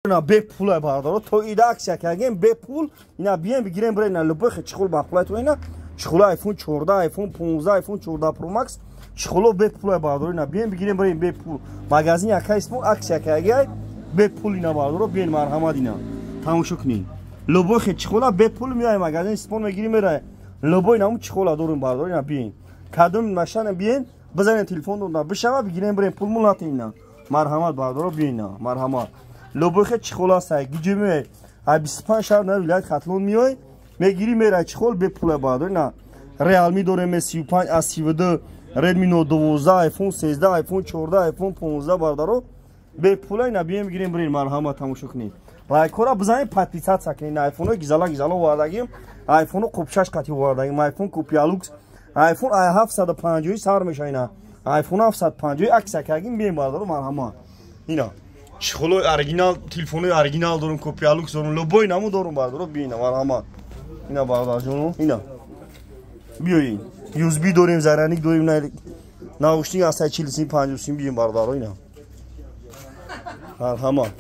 На бепул бардоро, то ида акция кардем бепул. Ина бием, бигирем, бирем. На любой чехол бақулай то ина чехола iPhone 14, iPhone 15, iPhone 14 Pro Max, чехоло бепул бардоро. Ина бием, бигирем, бирем бепул. Магазин яка исмо акция кардем бепул. Ина бардоро, биен, марҳамат, ина тамошо кунед. Любой чехола бепул меояй магазин исмон, мегирим, мерай. Любой наму чехола дорем, бардоро. Ина биен, кадом машана биен, бизанем телефон донда бишава, бигирем, бирем, пул мул натем. Ина марҳамат, бардоро, биен, ина марҳамат. Любой чехол аст, гиҷо меояй, ай 25 шаҳр на вилоят Хатлон меояй, мегирӣ, мерай, чехол бепула, бардор. На Realme дорем 35 аз 32, Redmi Note 12, iPhone 13, iPhone 14, iPhone 15, бардаро, бепула. Ина бием, бигирем, бирем, марҳамат, тамошо кунед, лайкҳоро бизанед, подписаться кунед. iPhone гизала гизала овардагим, iPhone қубшаш қати овардагим, iPhone копия люкс, iPhone ай 750 сар меша. Ина iPhone 750 акция кардем, бием, бардаро, марҳамат. Ина чехолои оригинал, телефонои оригинал дорум, копия люкс дорум, любой наму дорум, бардоро, биина, марҳамат. Ина, бародарҷоно, ина биёин, USB дорем, зарядник дорем, наушник аст, 40 сим, 50 сим. Биёин, бародаро, ина марҳамат.